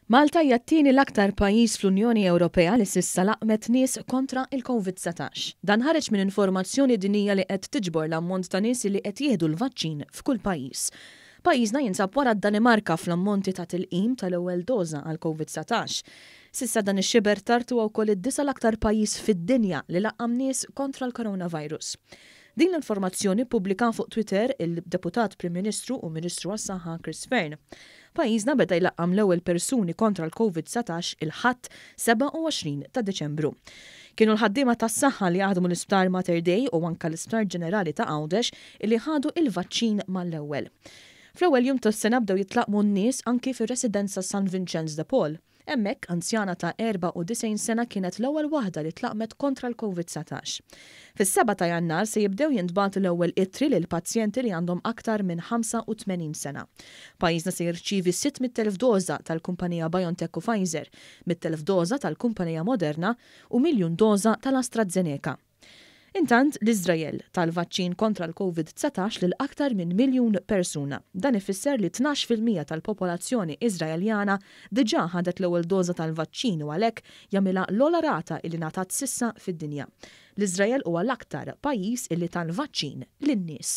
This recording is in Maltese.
Malta hija t-tieni l-aktar pajjiż fl-Unjoni Ewropea li s'issa laqqmet nies kontra il-Covid 19. Dan ħareġ minn informazzjoni dinjija li qed tiġbor l-ammont ta' nies li qed jieħdu l-vaċċin f'kull pajjiż. Pajjiżna jinsab wara d-Danimarka fl-ammonti ta' tilqim tal-ewwel doża għal Covid 19. S'issa dan ix-xiber t'art huwa wkoll id-disa' l-aktar pajjiż fid-dinja li laqqam nies kontra l-coronavirus. Din l-informazzjoni ppubblika fuq Twitter il-Deputat Prim Ministru u Ministru għas-Saħħa Chris Fearne. Pajjiżna beda jlaqqam l-ewwel persuni kontra l-Covid-19 il-Ħadd 27 ta' Diċembru. Kienu l-ħaddiema tas-saħħa li jaħdmu l-Isptar Mater Dei u anka l-Isptar Ġenerali ta' Għawdex illi ħadu il-vaċċin mal-ewwel. Fl-ewwel jum tas-sena bdew jitlaqqmu n-nies anki fir-residenza San Vincenz de Paul. Hemmhekk, anzjana ta' 94 sena kienet l-ewwel waħda li tlaqqmet kontra l-Covid-19. Fis-7 ta' Jannar se jibdew jintbagħtu l-ewwel ittri lil pazjenti li għandhom aktar minn 85 sena. Pajjiżna se jirċievi 600,000 doża tal-kumpanija BioNTech u Pfizer, 100,000 doża tal-kumpanija Moderna u 1,000,000 doża tal-AstraZeneca. Intant, l-Iżrael ta l-vaċċin kontra l-Covid-19 lil aktar minn 1,000,000 persuna. Dan ifisser li 12% tal-popolazzjoni Iżraeljana diġà ħadet l-ewwel doża tal-vaċċin u għalhekk jagħmilha l-ogħla rata illi ngħatat s'issa fid-dinja. L-Iżrael huwa l-aktar pajjiż illi ta l-vaċċin lin-nies.